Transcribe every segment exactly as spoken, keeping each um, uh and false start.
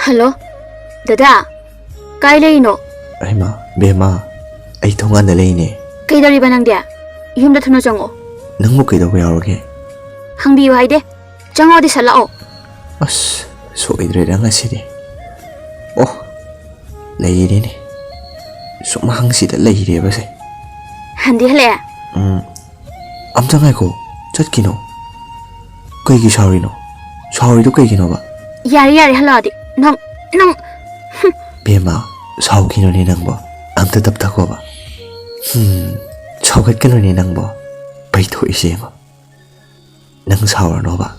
Hello, ꯗꯗꯥ, ꯀꯥꯏ ꯂꯩꯔꯤꯅꯣ? ꯑꯩꯃ, ꯕꯦꯝꯃ, ꯑꯩ ꯊꯣꯡꯒꯥꯟꯗ ꯂꯩꯅꯦ꯫ ꯀꯩꯗꯧꯔꯤꯕ ꯅꯪꯗꯤ? ꯌꯨꯝꯗ ꯊꯨꯅ ꯆꯪꯉꯣ꯫ ꯅꯪꯕꯨ ꯀꯩꯗꯧꯕ ꯌꯥꯎꯔꯒꯦ? ꯍꯪꯕꯤꯌꯨ ꯍꯥꯏꯗꯦ꯫ ꯆꯪꯉꯣꯗꯤ ꯁꯠ ꯂꯥꯛꯑꯣ꯫ ꯑꯁ, ꯁꯣꯏꯗ꯭ꯔꯦꯗ ꯉꯁꯤꯗꯤ꯫ ꯑꯣ, ꯂꯩꯔꯦꯅꯦ꯫ ꯁꯨꯃꯥꯡꯁꯤꯗ ꯂꯩꯔꯦꯕꯁꯦ꯫ ꯍꯟꯗꯤ ꯍꯜꯂꯛꯑꯦ? ꯎꯝ꯫ ꯑꯝꯇ ꯉꯥꯏꯈꯣ, ꯆꯠꯈꯤꯅꯣ꯫ ꯀꯩꯒꯤ ꯁꯥꯎꯔꯤꯅꯣ? ꯁꯥꯎꯔꯤꯗꯣ ꯀꯩꯒꯤꯅꯣꯕ? ꯌꯥꯔꯦ, ꯌꯥꯔꯦ, ꯍꯜꯂꯛꯑꯗꯤ꯫ ꯅꯪ, ꯅꯪ, ꯍꯨꯝ꯫ ꯕꯦꯝꯃ, ꯁꯥꯎꯈꯤꯅꯨꯅꯦ ꯅꯪꯕꯣ꯫ ꯑꯝꯇ ꯇꯞꯊꯈꯣꯕ꯫ ꯍꯨꯝ, ꯁꯥꯎꯒꯠꯀꯅꯨꯅꯦ ꯅꯪꯕꯣ꯫ ꯄꯩꯊꯣꯛꯏꯁꯦ ꯌꯦꯡꯉꯣ꯫ ꯅꯪ ꯁꯥꯎꯔꯅꯣꯕ꯫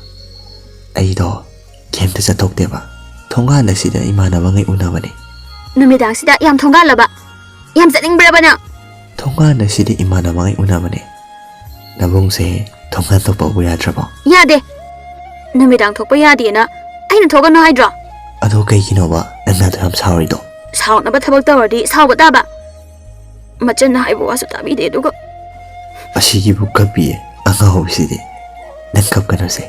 ꯑꯩꯗꯣ ꯀꯩꯝꯇ ꯆꯠꯊꯣꯛꯇꯦꯕ꯫ ꯊꯣꯡꯒꯥꯟ ꯑꯁꯤꯗ ꯏꯃꯥꯟꯅꯕꯉꯩ ꯎꯅꯕꯅꯦ꯫ ꯅꯨꯃꯤꯗꯥꯡꯁꯤꯗ ꯌꯥꯝ ꯊꯣꯡꯒꯥꯜꯂꯕ? ꯌꯥꯝ ꯆꯠꯅꯤꯡꯕ꯭ꯔꯕ ꯅꯪ? ꯊꯣꯡꯒꯥꯟ ꯑꯁꯤꯗ ꯏꯃꯥꯟꯅꯕꯉꯩ ꯎꯅꯕꯅꯦ꯫ ꯅꯕꯨꯡꯁꯦ ꯊꯣꯡꯒꯥꯟ ꯊꯣꯛꯄꯕꯨ ꯌꯥꯗ꯭ꯔꯕꯣ? ꯌꯥꯗꯦ꯫ ꯅꯨꯃꯤꯗꯥꯡ ꯊꯣꯛꯄ ꯌꯥꯗꯦꯅ ꯑꯩꯅ ꯊꯣꯛꯀꯅꯨ ꯍꯥꯏꯗ꯭ꯔꯣ? ꯑꯗꯣ ꯀꯩꯒꯤꯅꯣꯕ ꯅꯪꯅ ꯑꯗꯨ ꯌꯥꯝ ꯁꯥꯎꯔꯤꯗꯣ? ꯁꯥꯎꯅꯕ ꯊꯕꯛ ꯇꯧꯔꯗꯤ ꯁꯥꯎꯕ ꯇꯥꯕ꯫ ꯃꯆꯟꯅ ꯍꯥꯏꯕ ꯋꯥꯁꯨ ꯇꯥꯕꯤꯗꯦ, ꯑꯗꯨꯒ ꯑꯁꯤꯒꯤꯕꯨ ꯀꯞꯄꯤꯌꯦ ꯑꯉꯥꯎꯕꯤꯁꯤꯗꯤ꯫ ꯅꯪ ꯀꯞꯀꯅꯨꯁꯦ꯫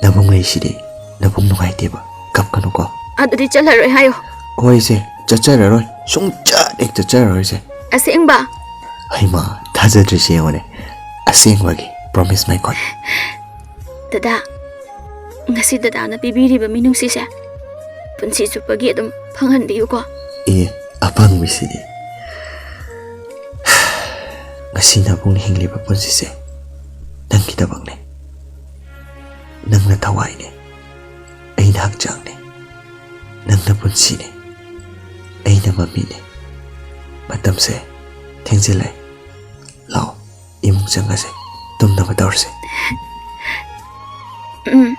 ꯅꯕꯨꯡ ꯂꯩꯁꯤꯗꯤ, ꯅꯕꯨꯡ ꯅꯨꯡꯉꯥꯏꯇꯦꯕ꯫ ꯀꯞꯀꯅꯨꯀꯣ꯫ ꯑꯗꯨꯗꯤ ꯆꯠꯂꯔꯣꯏ ꯍꯥꯏꯌꯣ꯫ ꯍꯣꯏꯁꯦ, ꯆꯠꯆꯔꯔꯣꯏ꯫ ꯁꯨꯡꯆꯠ ꯍꯦꯛ ꯆꯠꯆꯔꯔꯣꯏꯁꯦ꯫ ꯑꯁꯦꯡꯕ? ꯍꯩꯃꯥ, ꯊꯥꯖꯗ꯭ꯔꯤꯁꯦ ꯌꯦꯡꯉꯨꯅꯦ꯫ ꯑꯁꯦꯡꯕꯒꯤ, promise my God꯫ ꯗꯗꯥ, ꯉꯁꯤ ꯗꯗꯥꯅ ꯄꯤꯕꯤꯔꯤꯕ ꯃꯤꯅꯨꯡꯁꯤꯁꯦ ꯄꯨꯟꯁꯤ ꯆꯨꯞꯄꯒꯤ ꯑꯗꯨꯝ ꯐꯪꯍꯟꯕꯤꯌꯨꯀꯣ꯫ ꯑꯦ, ꯑꯄꯪꯕꯤꯁꯤꯗꯤ꯫ ꯉꯁꯤ ꯅꯕꯨꯡꯅ ꯍꯤꯡꯂꯤꯕ ꯄꯨꯟꯁꯤꯁꯦ ꯅꯪꯒꯤꯗꯃꯛꯅꯦ꯫ ꯅꯪꯅ ꯊꯋꯥꯏꯅꯦ, ꯑꯩꯅ ꯍꯛꯆꯥꯡꯅꯦ꯫ ꯅꯪꯅ ꯄꯨꯟꯁꯤꯅꯦ, ꯑꯩꯅ ꯃꯃꯤꯅꯦ꯫ ꯃꯇꯝꯁꯦ ꯊꯦꯡꯖꯤꯜꯂꯦ꯫ ꯂꯥꯛꯑꯣ, ꯏꯃꯨꯡ ꯆꯪꯉꯁꯦ, ꯇꯨꯝꯅꯕ ꯇꯧꯔꯁꯦ꯫ ꯎꯝ꯫